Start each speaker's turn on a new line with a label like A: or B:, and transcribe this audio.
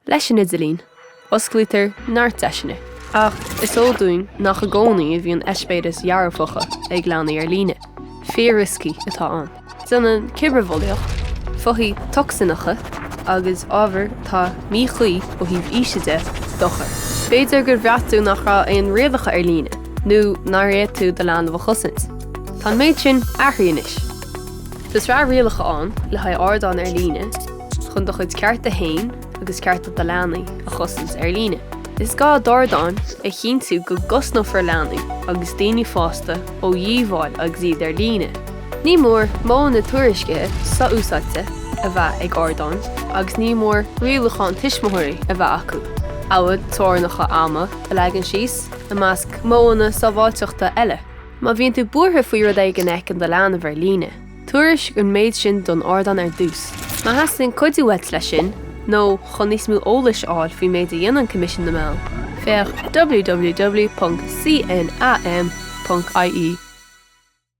A: Leis an idirlíon, osclaítear neart deiseanna, ach is eol dúinn nach i gcónaí a bhíonn eispéiris dhearfacha ag leanaí ar líne. Fíor-rioscaí atá ann. Déanann cibearbhulaíocht, fothaí tocsaineacha agus ábhar atá míchuí ó thaobh aoise de dochar. B'fhéidir gur bhraith tú nach raibh aon rialacha ar líne nó nár fhéad tú do leanbh a chosaint. Tá an méid sin athraithe anois. Tá sraith rialacha ann le haghaidh ardáin ar líne chun do chuid cearta féin agus cearta do leanaí a chosaint ar líne. Is gá d'ardáin a chinntiú go gcosnófar leanaí agus daoine fásta ó dhíobháil agus iad ar líne. Ní mór modhanna tuairiscithe so-úsáidte a bheith ag ardáin agus ní mór rialúchán tuismitheoirí a bheith acu, amhail teorainneacha ama a leagan síos, i measc modhanna sábháilteachta eile. Má bhíonn tú buartha faoi rud éigin a fheiceann do leanbh ar líne, Tuairiscigh an méid sin don ardán ar dtús. Má theastaíonn cuidiú uait leis sin, nó chun níos mó eolais a fháil faoin méid a dhéanann Coimisiún na Meán, féach www.cnam.ie.